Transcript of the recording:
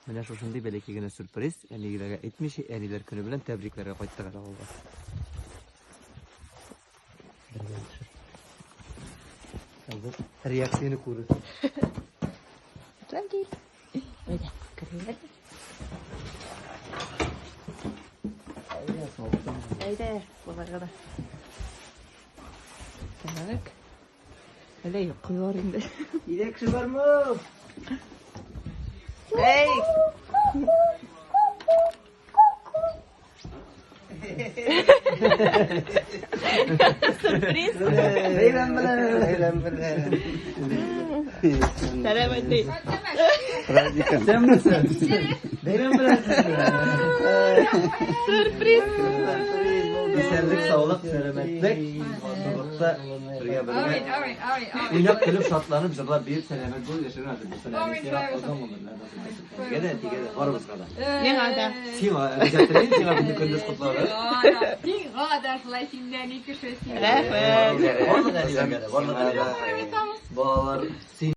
Менә шушындый бәләкәй генә сюрприз, әниләргә әйтмичә, әниләр көне белән тәбрикләргә кайттык әле авылга. Бергә төшер. Хәзер реакцияне күрер. Атлан кил. Әйдә, керәләр. Әйдә, салкын. Әйдә, боларга да. Так. Әллә йоклыйлар инде. Өйдә кеше бармы? Эй! Сюрприз! Бәйрәм белән, бәйрәм белән. Сәлам әти. Праздником. Сәләмсез. Бәйрәм белән сезне. Сюрприз! Исәнлек, саулык, сәламәтлек. Матурлыкта бергә бергә. Уйнап, көлеп, шатланып, җырлап, биеп, сәламәт булып яшәргә насыйп булсын. Әнисе, озын гомерләр насыйп булсын. Әнигә дә, әтигә дә, барыбызга да. Миңа да. Сиңа, обязательно, сиңа безне көндез котлары. Сиңа да шулай синнән ике кеше син. Рәхмәт. Барлык әниләргә дә, барлык әниләргә. Балалар, син